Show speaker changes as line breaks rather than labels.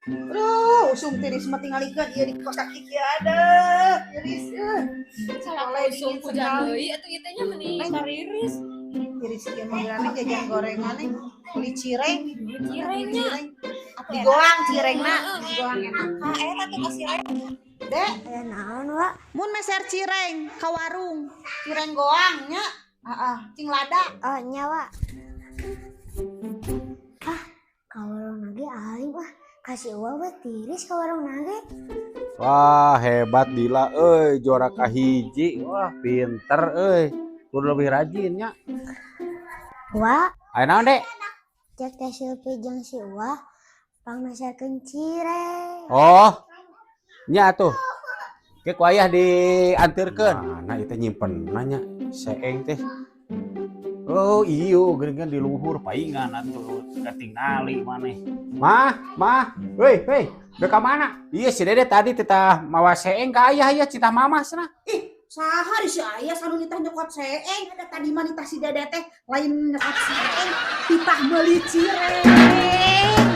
Aduh, usum tiris mah tingalikeun ieu di kaki kieu ada. Tiris euy.
Salah
Mulai
usum
dingin
hujan
sekali.
Deui atuh ieu teh nya meuni
Neng.
Kariris.
Tiris kieu mah geurana jajan gorengan neng. Beli cireng.
Cirengnya.
Cireng. Digoang cirengna, digoang enak.
Ah, eta tuh kasih.
Dek,
Aya naon, Wak?
Mun meser cireng ka warung. Cireng goang nya. Heeh, cing lada.
Oh, nya, Wak. Ah, ka warung nage aing ah. Kasih uang we tiris ka warung nage.
Wah, hebat Dila euy, juara kahiji. Wah, pinter euy. Kudu lebih rajin nya.
Wak,
Aya naon, Dek?
Cek Teh Silpi jeung si Uwa pangmeserkeun cireng.
Oh. Nya atuh. Ke ku ayah diantirkeun. Mana itu nyimpen nanya seeng teh. Oh iyo, geuningan di luhur paingan atuh katingali maneh. Mah, mah, woi, woi, udah ka mana? Iya, si Dede tadi titah mawa seeng ka ayah ya, citah mamah cenah.
Ih, saha di si ayah sanu nitah nyokot seeng? Ada tadi mah nitah si Dede teh lain nyokot seeng, titah meuli cireng.